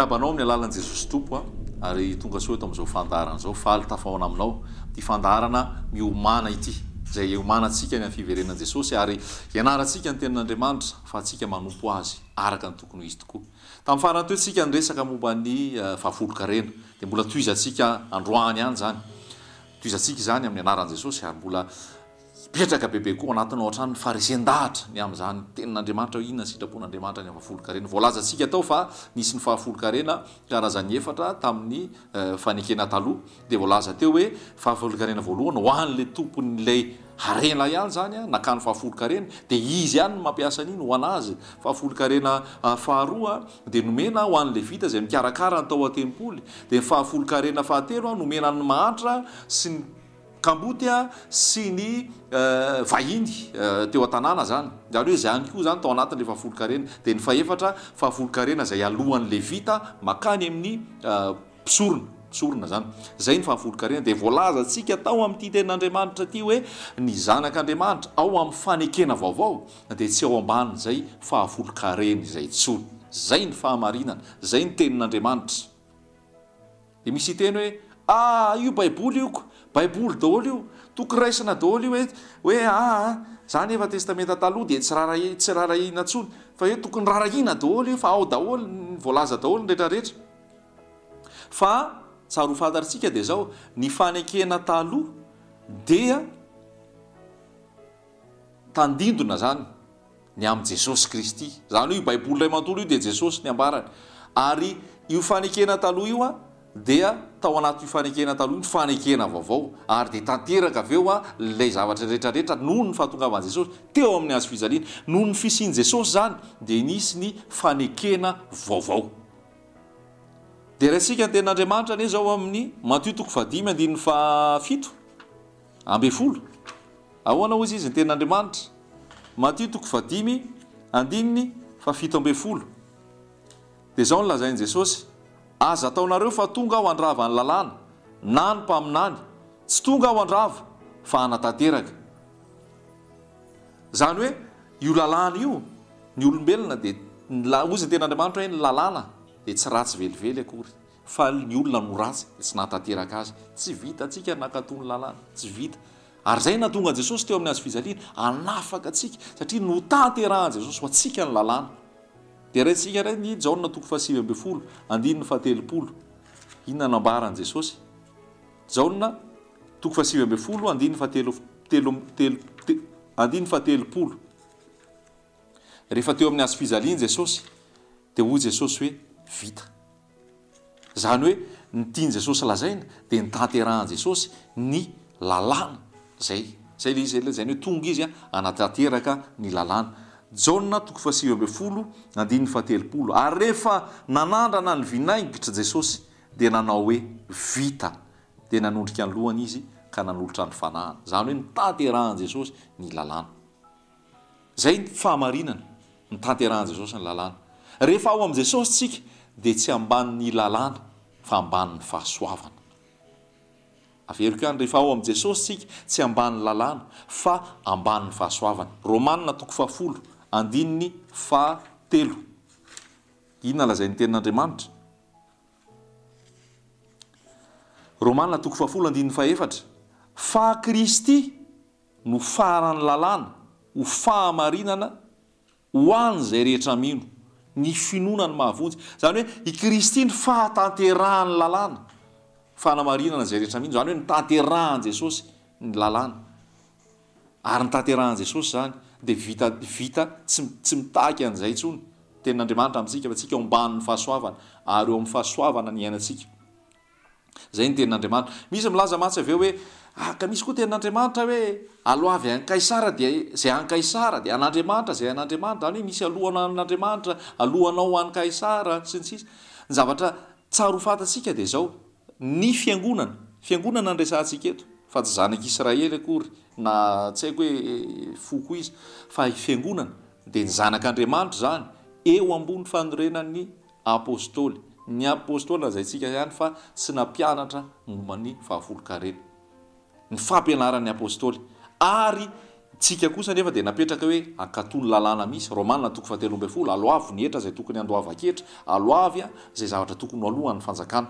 Miarahaba anao amin'ny alalan'i Jesosy Tompo aho ary tonga soa eto amin'izao fandaharana izao. Faly tafahaona aminao ity fandaharana miomàna ity, izay hiomanantsika ny amin'ny fiverenan'i Jesosy ary hianarantsika ny Tenin'Andriamanitra ahafahantsika manompo Azy araka ny tokony ho izy tokoa. Tamin'ny farany teo tsika niresaka momba ny fahafolonkarena, dia mbola tohizantsika androany ihany izany. Tohizantsika izany amin'ny anaran'i Jesosy ary mbola hipetraka bebe koa ao anatinao hatrany ny faharesen-dahatra ny amin'izany tenin'Andriamanitra hoe inona ny sitrapon'Andriamanitra ny amin'ny fahafolonkarena. Voalazantsika tao fa nisy ny fahafolonkarena karazany efatra tamin'ny fanekena taloha. Dia voalaza teo hoe fahafolonkarena voalohany ho an'ilay tompon'ilay harena ihany izany, nakany fahafolonkarena, dia izy ihany no mampiasa an'iny ho an'azy. Fahafolonkarena faharoa dia nomena ho an'ny Levita izay mikarakara ny tao an-tempoly. Dia ny fahafolonkarena fahatelo nomena an'ny mahantra sy ny kamboty sy ny vahiny teo an-tanàna izany. Izany hoe izany koa izany tao anatin'ilay fahafolonkarena. Dia ny fahefatra, fahafolonkarena izay alohan'ny Levita mankany amin'ny mpisorona, mpisorona izany. Izay ny fahafolonkarena. Dia voalazantsika tao amin'ity tenin'Andriamanitra ity hoe ny zanak'Andriamanitra ao amin'ny fanekena vaovao dia tsy ao ambanin'izay fahafolonkarena izay intsony. Izay ny fahamarinana, izay ny tenin'Andriamanitra. Dia misy hiteny hoe, ah, io baiboly io ko, baiboly daholo io, tokony raisina daholo io hoe, hoe ah, za nefa testamenta taloha dia tsy rarahi, tsy rarahina intsony, fa hoe tokony rarahina daholo io fa ao daholo ny voalaza daholo ny retraretra. Fa tsara ho fantatritsika dia izao, ny fanekena taloha dia tandindona izany ny amin'i Jesosy Kristy. Izany hoe io Baiboly iray manontolo io dia Jesosy ny ambarany. Ary io fanekena taloha io dia tao anatin'io fanekena taloha io ny fanekena vaovao. Ary dia tanteraka avy eo ilay zavatra rehetra rehetra noho ny fahatongavan'i Jesosy teo amin'ny hazo fijaliana. Noho ny fisian'i Jesosy izany dia nisy ny fanekena vaovao. Deraintsika ny tenin'Andriamanitra anie izao amin'ny Matio toko fahadimy andininy fahafito ambinifolo. Ahoana hozy izy ny tenin'Andriamanitra? Matio toko fahadimy andininy fahafito ambinifolo. Dia izao no lazain'i Jesosy, Aza ataonareo fa tonga aho handrava ny lalàna, na ny mpaminany. Tsy tonga aho handrava, fa hanatanteraka. Izany hoe io lalàna io, ny olombelona dia, hozy ny tenin'Andriamanitra hoe ny lalàna dia tsy ratsy velively akory, fa ny olona no ratsy dia tsy nahatanteraka azy. Tsy vitantsika ny nankatò ny lalàna, tsy vita. Ary izay no nahatonga an'i Jesosy teo amin'ny hazo fijaliana, hanafaka antsika, satria notanterahan'i Jesosy ho antsika ny lalàna. Dia raintsika indray ny Jaona toko fahasivy ambinifolo, andininy fahatelopolo. Inona no nambaran'i Jesosy? Jaona toko fahasivy ambinifolo, andininy fahatelo, telo, telo, te, andininy fahatelopolo. Rehefa teo amin'ny hazo fijaliana Jesosy, dia hoy Jesosy hoe, Vita. Izany hoe, ny tian'i Jesosy lazaina dia notanterahan'i Jesosy ny lalàna. Izay, izay ilay izy, izay lazainy hoe tonga Izy hanatanteraka ny lalàna. Jaona toko fahasivy ambinifolo, andininy fahatelopolo. Ary rehefa nanandrana ny vinaingitra Jesosy, dia nanao hoe, Vita. Dia nanondrika ny lohany Izy ka nanolotra ny fanahiny. Izany hoe notanterahan'i Jesosy ny lalàna. Izay ny fahamarinana, notanterahan'i Jesosy ny lalàna. Rehefa ao amin'i Jesosy tsika dia tsy ambanin'ny lalàna fa ambanin'ny fahasoavana. Averiko ihany, rehefa ao amin'i Jesosy tsika tsy ambanin'ny lalàna fa ambanin'ny fahasoavana. Romana toko fahafolo, andininy fahatelo. Inona lazain'ny tenin'Andriamanitra? Romana toko fahafolo andininy fahefatra, Fa Kristy no faran'ny lalàna ho fahamarinana ho an'izay rehetra mino. Ny finoana no mahavonjy. Izany hoe i Kristy no fahatanterahan'ny lalàna, fanamarinana izay rehetra mino. Izany hoe notanterahan'i Jesosy ny lalàna. Ary notanterahan'i Jesosy izany dia vita vita tsy tsy mitaky an'izay intsony. Tenin'Andriamanitra amintsika fa tsika eo ambanin'ny fahasoavana ary eo amin'ny fahasoavana ny iainantsika. Izay ny tenin'Andriamanitra. Misy milaza mantsy avy eo hoe, ah, ka misy koa tenin'Andriamanitra hoe, aloavy an'i Kaisara dia izay an'i Kaisara, dia an'Andriamanitra izay an'Andriamanitra. Izany hoe misy alohanao an'Andriamanitra, alohanao ho an'i Kaisara, sy ny sisa. Ny zavatra tsara ho fantatsika dia izao, ny fiangonana, fiangonana no resahantsika eto, fa tsy zanak'Israely akory, na tsy haiko hoe foko iza, fa fiangonana, dia ny zanak'Andriamanitra izany, eo ambony fanorenan'ny Apostoly. Ny Apostoly lazaintsika ihany fa tsy nampianatra momba ny fahafolonkarena. Ny fampianaran'ny Apostoly. Ary Tsika kosa anefa dia napetraka hoe hankatò ny lalàna misy, Romana toko fahatelo ambin'ny folo, aloavy ny hetra izay tokony handoavan-ketra, aloavy izay zavatra tokony ho alohan'ny fanjakana.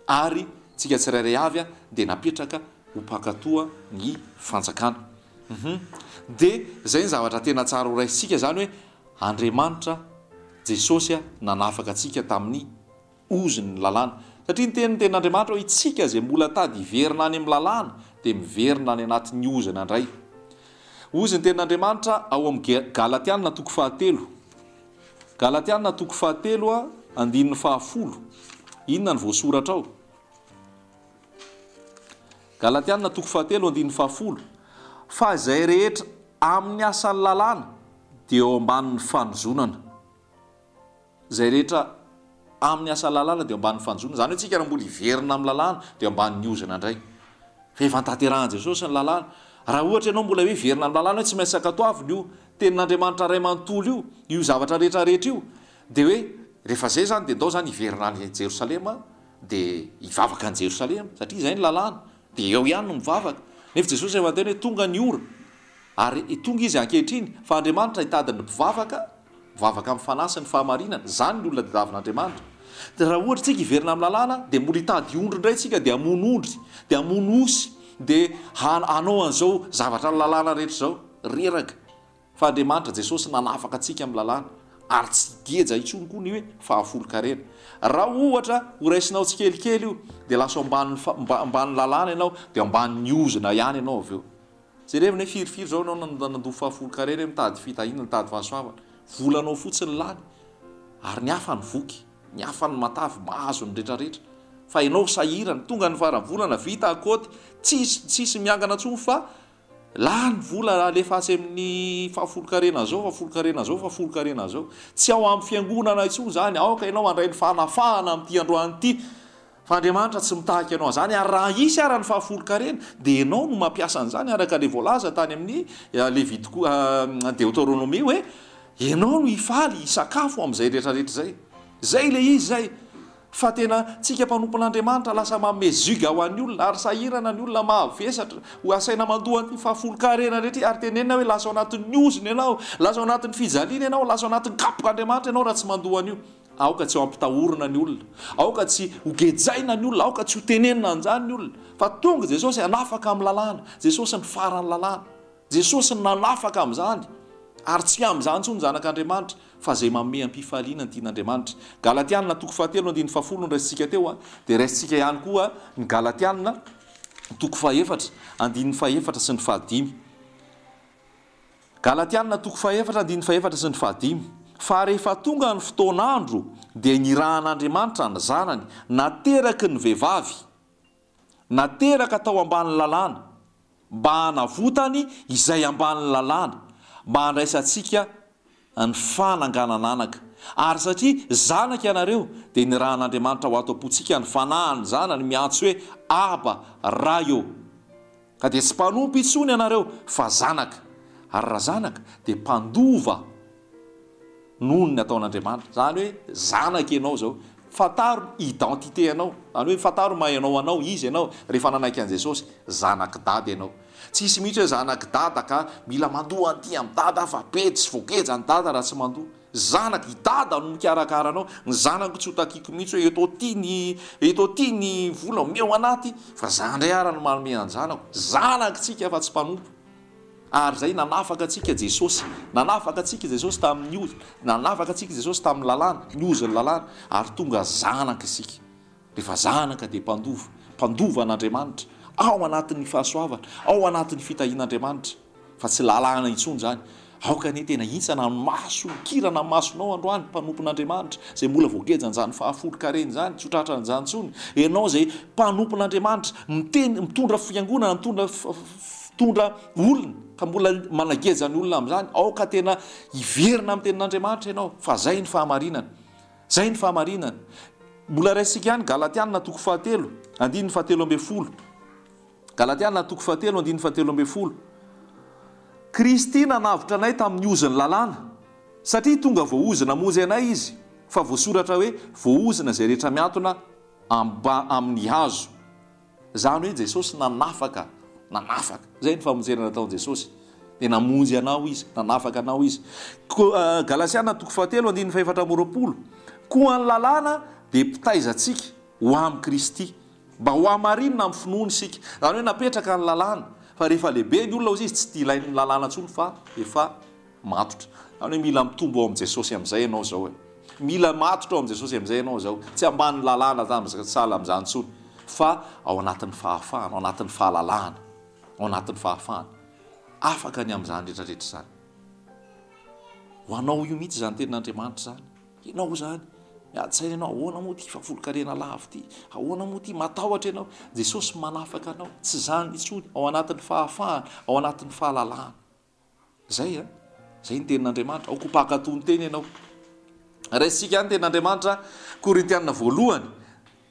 Ary tsika tsirairay avy dia napetraka ho mpankatoa ny fanjakana. Hum. Dia izay ny zavatra tena tsara ho raisintsika izany hoe Andriamanitra, Jesosy nanafaka antsika tamin'ny ozon'ny lalàna. Satria niteny ny tenin'Andriamanitra hoe itsika izay mbola tady hiverina any amin'ny lalàna dia miverina any anatin'ny ozona indray. Hozy ny tenin'Andriamanitra ao amin'ny Galatiana toko fahatelo. Galatiana toko fahatelo andininy fahafolo. Inona no voasoratra ao? Galatiana toko fahatelo andininy fahafolo. Fa izay rehetra amin'ny asan'ny lalàna dia eo ambanin'ny fanozonana. Izay rehetra amin'ny asan'ny lalàna dia eo ambanin'ny fanozonana. Izany hoe tsika raha mbola hiverina amin'ny lalàna dia eo ambanin'ny ozona indray. Fa efa notanterahan'i Jesosy ny lalàna. Raha ohatra ianao mbola hoe hiverina amin'ny lalàna hoe tsy maintsy ankatoavina io tenin'Andriamanitra Ray manontolo io, io zavatra rehetra rehetra io, dia hoe rehefa izay izany dia ndao izany hiverina any Jerosalema dia hivavaka any Jerosalema satria izay ny lalàna, dia eo ihany no mivavaka. Nefa Jesosy efa niteny hoe tonga ny ora ary tonga izy ankehitriny fa Andriamanitra hitady ny mpivavaka, mivavaka amin'ny fanahy sy ny fahamarinana, izany ny olona tadiavin'Andriamanitra. Dia raha ohatra tsika hiverina amin'ny lalàna dia mbola hitady ondry indray tsika dia hamono ondry, dia hamono osy, dia hanao an'izao zavatra ny lalàna rehetra izao. Reraka. Fa Andriamanitra, Jesosy nanafaka antsika amin'ny lalàna, ary tsy geja intsony koa ny hoe fahafolon-karena. Raha ohatra ho raisinao tsikelikely io, dia lasa ao ambanin'ny ambanin'ny lalàna ianao, dia ambanin'ny ozona ihany ianao avy eo. Jerevina hoe firifiry izao ianao nandoa fahafolon-karena hoe mitady fitahiana, mitady fahasoavana. Volanao fotsiny lany, ary ny hafa ny voky, ny hafa ny matavy, mahazo ny retraretra. Fa ianao sahirana, tonga ny faran'ny volana, vita kaoty, tsisy tsisy miangana intsony fa Lany vola alefa atsy amin'ny fahafolonkarena zao, fahafolonkarena zao, fahafolonkarena zao. Tsy ao amin'ny fiangonana intsony izany. Aoka ianao handray ny fanafahana amin'ity androany ity. Fa Andriamanitra tsy mitaky anao an'izany. Ary raha hisy ara ny fahafolonkarena, dia ianao no mampiasa an'izany araka ilay voalaza tany amin'ny Levitiko, Deoteronomia hoe, ianao no hifaly hisakafo amin'izay rehetrarehetra izay. Izay ilay izy izay. Fa tena tsika mpanompon'Andriamanitra lasa manome ziga ho an'ny olona ary sahirana ny olona mahavesatra ho asaina mandoa an'ity fahafolon-karena rehetra ity ary tenenina hoe lasa ao anatin'ny ozona ianao, lasa ao anatin'ny fijaliana ianao, lasa ao anatin'ny kapok'Andriamanitra ianao raha tsy mandoa an'io. Aoka tsy ho ampitahorina ny olona, aoka tsy ho gejaina ny olona, aoka tsy ho tenenina an'izany ny olona fa tonga Jesosy hanafaka amin'ny lalàna, Jesosy ny faran'ny lalàna. Jesosy no nanafaka amin'izany, ary tsy amin'izany intsony ny zanak'Andriamanitra, fa izay manome am-pifaliana ny tian'Andriamanitra. Galatiana toko fahatelo andininy fahafolo no raisintsika teo, dia raisintsika ihany koa ny Galatiana toko fahefatra andininy fahefatra sy ny fahadimy. Galatiana toko fahefatra andininy fahefatra sy ny fahadimy. Fa rehefa tonga ny fotoan'andro, dia nirahan'Andriamanitra ny Zanany, nateraky ny vehivavy, Nateraka tao ambany lalàna, mba hanavotany izay ambany lalàna, mba handraisantsika ny fananganan'anaka. Ary satria zanaka ianareo, dia nirahan'Andriamanitra ho ato am-pontsika ny Fanahin'ny Zanany miantso hoe, Aba, Ray ô! Ka dia tsy mpanompo intsony ianareo, fa zanaka. Ary raha zanaka, dia mpandova noho ny nataon'Andriamanitra. Izany hoe zanaka ianao izao. Fantaro ny identité anao. Izany hoe fantaro ny maha ianao anao, iza ianao rehefa nanaiky an'i Jesosy. Zanak'i Dada ianao. Tsy hisy mihitsy hoe zanak'i Dada ka mila mandoa an'ity amin'i Dada aho fa bedy sy voageja an'i Dada raha tsy mandoa. Zanak' i Dada no mikarakara anao. Ny zanako tsy ho takiako mihitsy hoe eto aty ny eto aty ny vola omeo anah ty fa za ndray ara no manome an-janako. Zanak' tsika fa tsy mpanompo. Ary zay nanafaka antsika Jesosy. Nanafaka antsika Jesosy tamin'ny ozona. Nanafaka antsika Jesosy tamin'ny lalàna, ny ozon'ny lalàna. Ary tonga zanaka isika. Rehefa zanaka dia mpandova, mpandova an'Andriamanitra, ao anatin'ny fahasoavana, ao anatin'ny fitahian'Andriamanitra, fa tsy lalàna intsony izany. Aoka anie tena hintsana ny maso, hikirana ny masonao androany, mpanompon'Andriamanitra, izay mbola voagejan'izany fahafolon-karena izany, tsy ho tratran'izany intsony. Ianao izay mpanompon'Andriamanitra, miteny, mitondra fiangonana, mitondra, mitondra olona, ka mbola manageja ny olona amin'izany, aoka tena hiverina amin'ny tenin'Andriamanitra ianao, fa izay ny fahamarinana. Izay ny fahamarinana. Mbola raisintsika ihany Galatiana toko fahatelo, andininy fahatelo ambin'ny folo. Galatiana toko fahatelo, andininy fahatelo ambin'ny folo. Kristy nanavotra anay tamin'ny ozon'ny lalàna, satria tonga voaozona hamonjy anay Izy, fa voasoratra hoe, Voaozona izay rehetra mihantona amba amin'ny hazo. Izany hoe Jesosy nanafaka, nanafaka. Izay ny famonjena nataon'i Jesosy. Dia namonjy anao Izy, nanafaka anao Izy. Ko, Galasiana toko fahatelo andininy fahefatra amby 20, Koa ny lalàna dia mpitaiza antsika ho amin'i Kristy, mba hohamarinina amin'ny finoana isika. Izany hoe napetraka ny lalàna, fa rehefa lehibe ny olona hozy izy tsy dia ilain'ny lalàna intsony fa efa matotra. Izany hoe mila mitombo ao amin'i Jesosy amin'izay ianao izao e. Mila matotra ao amin'i Jesosy amin'izay ianao izao. Tsy ambanin'ny lalàna sahala amin'izany intsony, fa ao anatin'ny fahafahana, ao anatin'ny fahalalahana, ao anatin'ny fahafahana. Afaka ny amin'izany rehetra rehetra izany. Ho anao io mihitsy izany tenin'Andriamanitra izany. Ianao izany, miady saina ianao, ahoana moa ity fahafolonkarena lavo ity? Ahoana moa ity? Matahotra ianao. Jesosy manafaka anao. Tsy izany intsony, ao anatin'ny fahafahana, ao anatin'ny fahalalahana. Izay an! Izay ny tenin'Andriamanitra. Aoka ho mpankatò ny teny ianao. Raisintsika ihany ny tenin'Andriamanitra, Korintiana voalohany,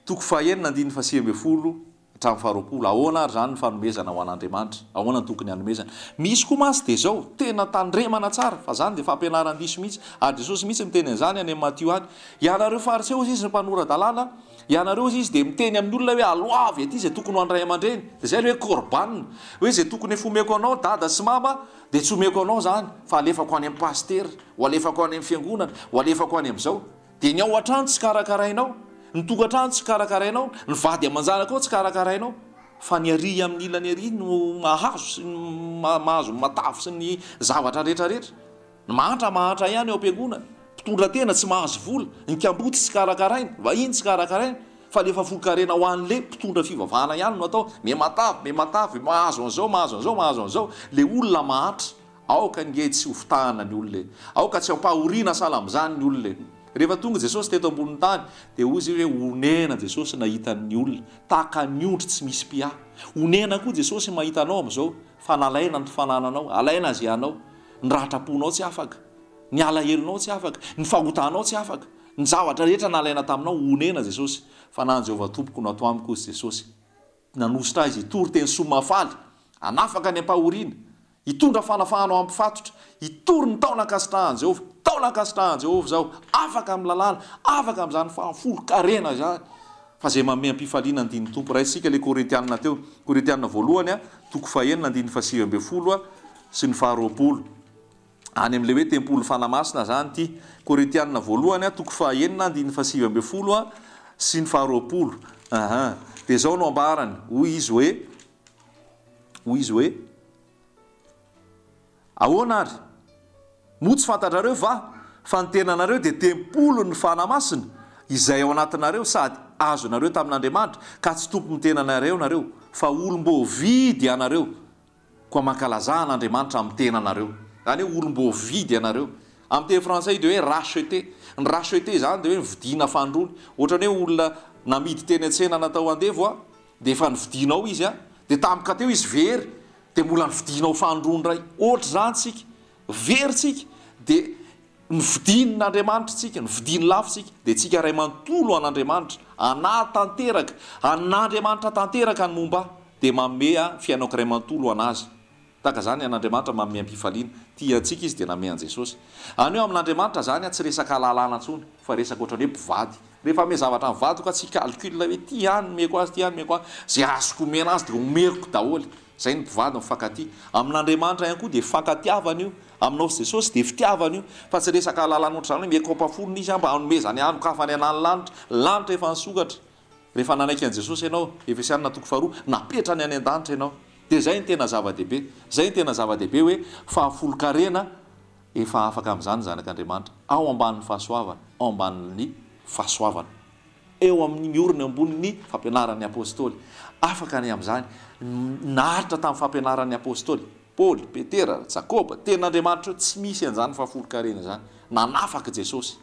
toko fahenina, andininy faha-19 hatramin'ny faharoapolo. Ahoana ary izany ny fanomezana ho an'Andriamanitra? Ahoana no tokony hanomezana? Misy koa mantsy dia izao, tena tandremana tsara, fa izany dia fampianaran-diso mihitsy, ary Jesosy mihitsy miteny an'izany any amin'ny Matio any. Ianareo Fariseo, hoy Izy, mpanora-dalàna, Ianareo hozy izy dia miteny amin'ny olona hoe aloavy aty izay tokony ho an'ny ray aman-dreny. Dia izay ilay hoe korban. Hoe izay tokony efa omeko anao dada sy mama dia tsy omeko anao izany fa alefako any amin'ny pasitera, ho alefako any amin'ny fiangonana, ho alefako any amin'izao. Dia ny ao an-trano tsy karakarainao, ny tokantrano tsy karakarainao, ny vady aman-janakao tsy karakarainao. Fa ny ary amin'ny ilany ary no mahazo sy ny mahazo ny matavy sy ny zavatra rehetra rehetra. Ny mahantra mahantra ihany ao am-piangonana, mpitondra tena tsy mahazo vola, ny kamboty tsy karakaraina, vahiny tsy karakaraina, fa le fahafolon-karena ho an'le mpitondra fivavahana ihany no atao, me matavy, me matavy, mahazo an'izao, mahazo an'izao, mahazo an'izao, le olona mahantra, aoka ange tsy ho fitahana ny olona e, aoka tsy ampahoriana sahala amin'izany ny olona e. Rehefa tonga Jesosy teto ambonin'ny tany dia hoy izy hoe onena Jesosy nahita ny olona, tahaka ny ondry tsy misy mpiahy. Onena koa Jesosy mahita anao amin'izao, fa nalaina ny fanananao, alaina azy ianao. Ny ratram-ponao tsy afaka, ny alahelonao tsy afaka, ny fahotanao tsy afaka, ny zavatra rehetra nalaina taminao, honena Jesosy, fa na an'i Jehovah Tompoko no ato amiko, hozy Jesosy. Nanositra ahy Izy hitory teny soa mahafaly, hanafaka ny ampahoriana, hitondra fanafahana ho ampifatotra, hitory ny taona ankasitrahan'i Jehovah. Taona ankasitrahan'i Jehovah izao, afaka amin'ny lalàna, afaka amin'izany fahafolon-karena izany. Fa izay manome am-pifaliana ny dinin'ny Tompo. Raisintsika ilay Korintiana teo. Korintiana voalohany, toko fahenina, andininy faha-19 sy ny faharoapolo. Any amin'ilay hoe tempolin'ny Fanahy Masina izany ity. Korintiana voalohany, toko fahaenina, andininy faha-19 sy ny faharoapolo. Aha. Dia izao no ambarany, hoy izy hoe, hoy izy hoe, Ahoana ary? Moa tsy fantatrareo va fa ny tenanareo dia tempolin'ny Fanahy Masina, izay ao anatinareo sady azonareo tamin'Andriamanitra, ka tsy tompon'ny tenanareo nareo, fa olom-boavidy ianareo, koa mankalazà an'Andriamanitra amin'ny tenanareo. Izany hoe olom-boavidy ianareo. Amin'ny teny frantsay io dia hoe racheté. Ny racheté izany dia hoe novidiana fanindroany. Ohatran'ny hoe olona namidy teny an-tsena natao andevo an, dia efa novidianao izy an, dia tampoka teo izy very, dia mbola novidianao fanindroany indray. Ohatr'izany tsika. Very tsika, dia novidian'Andriamanitra tsika, novidiany lafo tsika, dia tsika iray manontolo an'Andriamanitra, anà tanteraka, an'Andriamanitra tanteraka ny momba ahy, dia manome ahy fiainako iray manontolo ho an'Azy. Tahaka izany an'Andriamanitra manome am-pifaliana. Tia antsika Izy dia nanome an'i Jesosy. Any hoe amin'Andriamanitra izany tsy resaka lalàna intsony, fa resaka ohatran'ny hoe mpivady. Rehefa hanome zavatra ny vadiko aho tsy hi-calcul hoe ity ihany nomeko azy, ity ihany nomeko azy, izay azoko omena azy dia omeko daholo. Izay ny mpivady mifankatia. Amin'Andriamanitra ihany koa dia fankatiavana io. Aminao sy Jesosy dia fitiavana io. Fa tsy resaka lalàna ohatr'izany hoe omeko ampahafolony izy mba hanomezany hanokafany anà ny lanitra. Ny lanitra efa nisokatra. Rehefa nanaiky an'i Jesosy ianao, Efesianina toko faharoa, napetrany any an-danitra ianao. Dia izay no tena zava-dehibe. Izay no tena zava-dehibe hoe fahafolon-karena efa afaka amin'izany ny zanak'Andriamanitra. Ao ambanin'ny fahasoavana, ao ambanin'ny fahasoavana. Eo amin'ny miorina eo ambonin'ny fampianaran'ny Apostoly. Afaka ny amin'izany. Naharitra tamin'ny fampianaran'ny Apostoly, Paoly, Petera, Jakoba, tenin'Andriamanitra eo, tsy misy an'izany fahafolon-karena izany. Nanafaka Jesosy.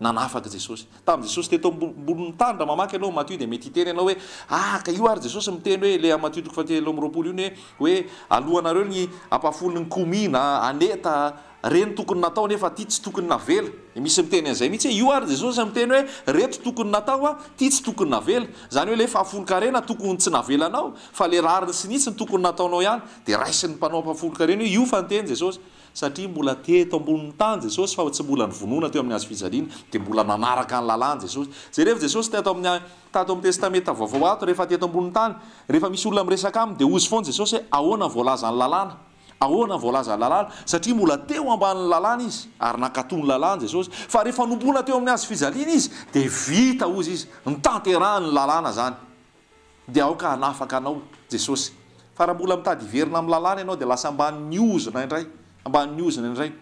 Nanafaka Jesosy. Tamin'i Jesosy teto ambonin'ny tany, raha mamaky ianao Matio dia mety hiteny ianao hoe, ah, ka io ary Jesosy miteny hoe, ilay Matio toko fahatelo amby 20 io ny hoe, alohanareo ny ampahafolon'ny komina, aneta, reny tokony natao nefa ty tsy tokony navela. Dia misy miteny an'izay mihitsy hoe, io ary Jesosy miteny hoe, reto tokony natao a, ty tsy tokony navela. Izany hoe ilay fahafolon-karena tokony tsy navelanao, fa ilay rariny sy ny hitsiny tokony nataonao ihany. Dia raisin'ny mpanao ampahafolon-karena hoe, io fa niteny Jesosy. Satria mbola teto ambonin'ny tany Jesosy fa tsy mbola novonoina teo amin'ny hazo fijaliana, dia mbola nanaraka ny lalàna Jesosy. Jerevo Jesosy teto amin'ny tato amin'ny Testamenta Vaovao ato rehefa teto ambonin'ny tany, rehefa misy olona miresaka aminy dia hozy foana Jesosy hoe ahoana ny voalazan'ny lalàna? Ahoana ny voalazan'ny lalàna? Satria mbola teo ambanin'ny lalàna izy, ary nankatò ny lalàna Jesosy. Fa rehefa nomboana teo amin'ny hazo fijaliana izy, dia vita, hozy izy, notanterahiny ny lalàna izany. Dia aoka hanafaka anao Jesosy. Fa raha mbola mitady hiverina amin'ny lalàna ianao, dia lasa ambanin'ny ozona indray, ambanin'ny ozona indray.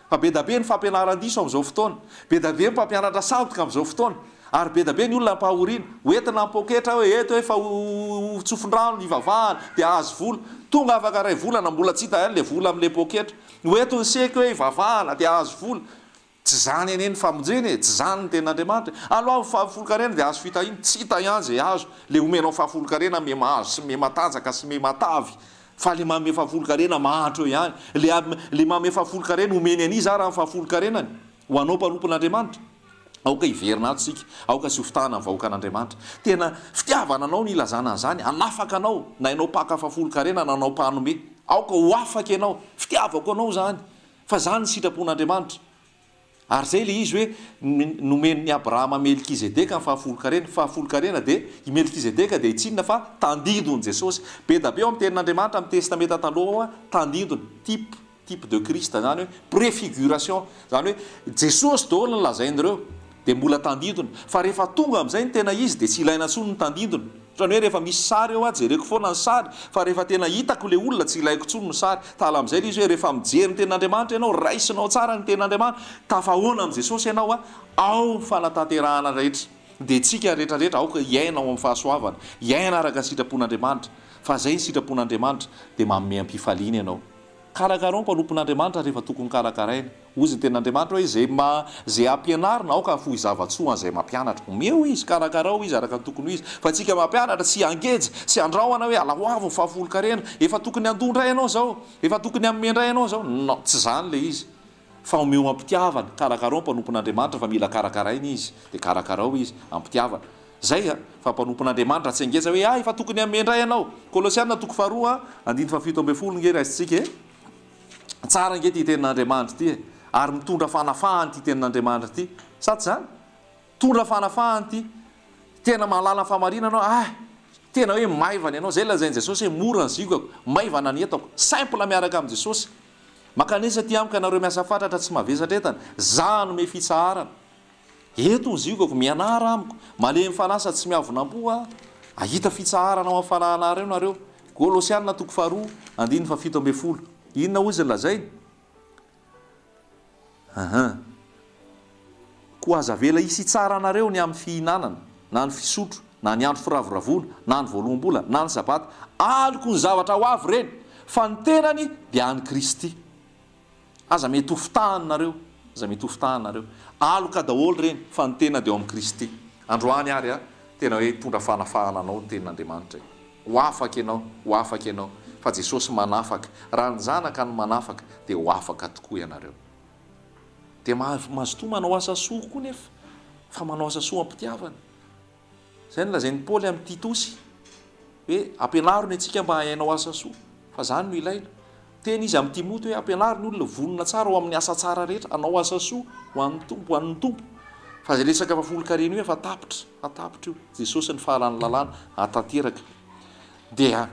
Fa be da be ny fampianaran-diso amin'izao fotoana, be da be ny mpampianatra sandoka amin'izao fotoana, ary be da be ny olona ampahoriana. Ho entina am-poketra hoe eto hoe fa ho tsofin-drano hivavahana dia hahazo vola. Tonga afaka iray volana mbola tsy hita ihany ilay vola amin'ilay poketra. Ho eto ny seky hoe hivavahana dia hahazo vola. Tsy izany anie ny famonjena e, tsy izany ny tenin'Andriamanitra e. Aloha ny fahafolonkarena dia hahazo fitahiana, tsy hita ihany izay azo. Ilay omenao fahafolonkarena miha mahazo sy miha matanjaka sy miha matavy. Fa le manome fahafolonkarena mahantra eo ihany. Le le manome fahafolonkarena omeny an'iza ara ny fahafolonkarenany? Ho anao mpanompon'Andriamanitra? Aoka hiverina ato isika, aoka tsy ho fitahana ny vahoakan'Andriamanitra. Tena fitiavana anao ny ilazana an'izany, hanafaka anao, na ianao mpaka fahafolonkarena na anao mpanome. Aoka ho afaka ianao. Fitiavako anao izany. Fa izany ny sitrapon'Andriamanitra. Ary izay ilay izy hoe nomen'i Abrahama Melkizedeka ny fahafolonkarena. Fahafolonkarena dia, i Melkizedeka dia tsy inona fa tandindon'i Jesosy. Be da be ao amin'ny Tenin'Andriamanitra amin'ny Testamenta Taloha ao tandindona, type, type de Christ, izany hoe préfiguration, izany hoe Jesosy daholo no lazain'ireo, dia mbola tandindona. Fa rehefa tonga amin'izay ny tena izy dia tsy ilaina intsony ny tandindona. Otrany hoe rehefa misy sary eo aho jereko foana ny sary fa rehefa tena hitako le olona tsy ilaiko intsony ny sary. Tahala amin'izay le izy hoe rehefa mijery ny tenin'Andriamanitra ianao, raisinao tsara ny tenin'Andriamanitra, tafahoana amin'i Jesosy ianao a, ao ny fanatanterahana rehetra. Dia tsika rehetra rehetra aoka hiaina ao amin'ny fahasoavana, hiaina araka ny sitrapon'Andriamanitra, fa zay ny sitrapon'Andriamanitra dia manome am-pifaliana ianao. Karakarao ny mpanompon'Andriamanitra rehefa tokony karakaraina. Hozy ny tenin'Andriamanitra hoe, Izay ma, izay ampianarina, aoka hahafoy zava-tsoa an'izay mampianatra. Omeo izy, karakarao izy araka ny tokony ho izy. Fa antsika mampianatra tsy hangeja, tsy handrahona hoe alahoavo ny fahafolonkarena, efa tokony handoa indray ianao izao, efa tokony hanome indray ianao izao. Non, tsy izany ilay izy. Fa omeo am-pitiavana, karakarao ny mpanompon'Andriamanitra fa mila karakaraina izy, dia karakarao izy am-pitiavana. Izay a! Fa mpanompon'Andriamanitra tsy hangeja hoe, ah, efa tokony hanome indray ianao. Kolosiana toko faharoa, andininy fahafito ambinifolo nge raisintsika e. Tsara ange ity tenin'Andriamanitra ity e! Ary mitondra fanafahana ity tenin'Andriamanitra ity. Sa tsy izany? Mitondra fanafahana ity. Tena mahalala ny fahamarinana aho. Ah! Tena hoe maivana ianao. Izay lazain'i Jesosy hoe mora ny ziogako, maivana ny entako. Simple miaraka amin'i Jesosy. Mankanesa aty amiko ianareo miasa fatratra tsy mavesatra entana. Za hanome fitsaharana. Eto ny ziogako, mianara amiko, malemy fanahy sady tsy miavona am-po aho, hahita fitsaharana ao amin'ny fanahinareo nareo. Kolosiana toko faharoa, andininy fahafito ambinifolo. Inona hoy izy ny lazainy? Ahan. Koa aza avela hisy hitsara anareo ny amin'ny fihinanana, na ny fisotro, na ny andro firavoravoana, na ny voaloham-bola, na ny Sabata. Aloky ny zavatra ho avy ireny, fa ny tenany dia an'i Kristy. Aza mety ho fitahany nareo, aza mety ho fitahany nareo. Aloka daholo ireny fa ny tena dia ao amin'i Kristy. Androany ary a, tena hoe hitondra fanafahana anao ny tenin'Andriamanitra e. Ho afaka ianao, ho afaka ianao, fa Jesosy manafaka. Raha ny Zanaka no manafaka dia ho afaka tokoa ianareo. Dia mazotoa manao asa soa koa nefa, fa manao asa soa am-pitiavana. Izay no lazain'i Paoly amin'i Titosy hoe ampianaro ny antsika mba hahainao asa soa, fa izany no ilaina. Teny izy amin'i Timoty hoe ampianaro ny olona vonona tsara ho amin'ny asa tsara rehetra, hanao asa soa ho an'ny Tompo, ho an'ny Tompo. Fa izay resaka fahafolonkarena io efa tapitra, efa tapitra io. Jesosy ny faran'ny lalàna, hahatanteraka. Dia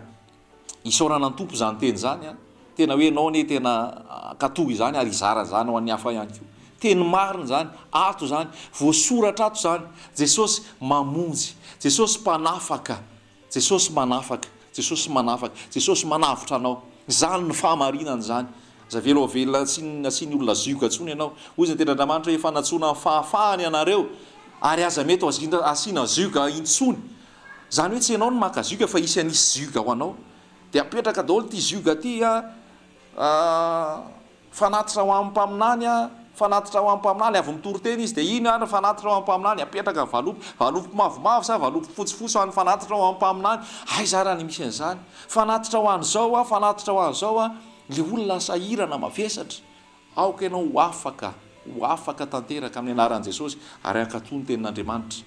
Isaorana ny Tompo izany teny izany an! Tena hoe ianao anie tena hankatò izany ary hizara izany ho an'ny hafa ihany koa. Teny marina izany, ato izany, voasoratra ato izany. Jesosy mamonjy, Jesosy mpanafaka, Jesosy manafaka, Jesosy manafaka, Jesosy manavotra anao. Izany no fahamarinana izany. Aza avela ho velona asian'ny olona zioga intsony ianao. Hoy izy ny tenin'Andriamanitra hoe efa nantsoina amin'ny fahafahana ianareo ary aza mety ho asiana zioga intsony. Izany hoe tsy ianao no maka zioga fa hisy hanisy zioga ho anao. Dia apetraka daholo ity zioga ity a, fanatitra ho an'ny mpaminany a, fanatitra ho an'ny mpaminany, avy mitory teny izy dia iny ary fanatitra ho an'ny mpaminany, apetraka ny valopy, valopy mavomavo sa valopy fotsifotsy ho an'ny fanatitra ho an'ny mpaminany, aiza ary ny misy an'izany? Fanatitra ho an'izao a, fanatitra ho an'izao a, ilay olona sahirana mavesatra. Aoka ianao ho afaka, ho afaka tanteraka amin'ny anaran'i Jesosy ary hankatò ny tenin'Andriamanitra.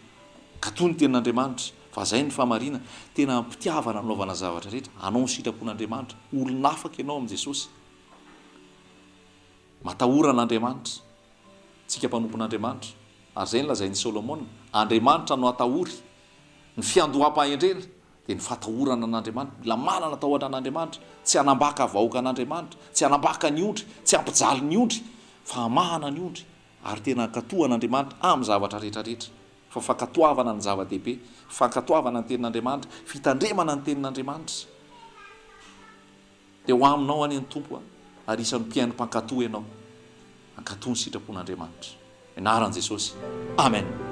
Hankatò ny tenin'Andriamanitra, fa izay ny fahamarinana. Tena am-pitiavana anaovana zavatra rehetra, hanao ny sitrapon'Andriamanitra. Olona afaka ianao amin'i Jesosy. Matahora an'Andriamanitra. Tsika mpanompon'Andriamanitra. Ary izay no lazain'i Solomona, Andriamanitra no atahory. Ny fiandoham-pahendrena. Dia ny fatahorana an'Andriamanitra, mila manana tahotra an'Andriamanitra, tsy hanambaka vahoaka an'Andriamanitra, tsy hanambaka ny ondry, tsy hampijaly ny ondry, fa hamahana ny ondry, ary tena hankatò an'Andriamanitra amin'ny zavatra rehetra rehetra. Fa fankatoavana ny zava-dehibe, fankatoavana ny tenin'Andriamanitra, fitandremana ny tenin'Andriamanitra. Dia ho aminao anie ny Tompo ary isan'ny mpihaino mpankatò ianao. Hankatò ny sitrapon'Andriamanitra. Anaran'i Jesosy. Amen.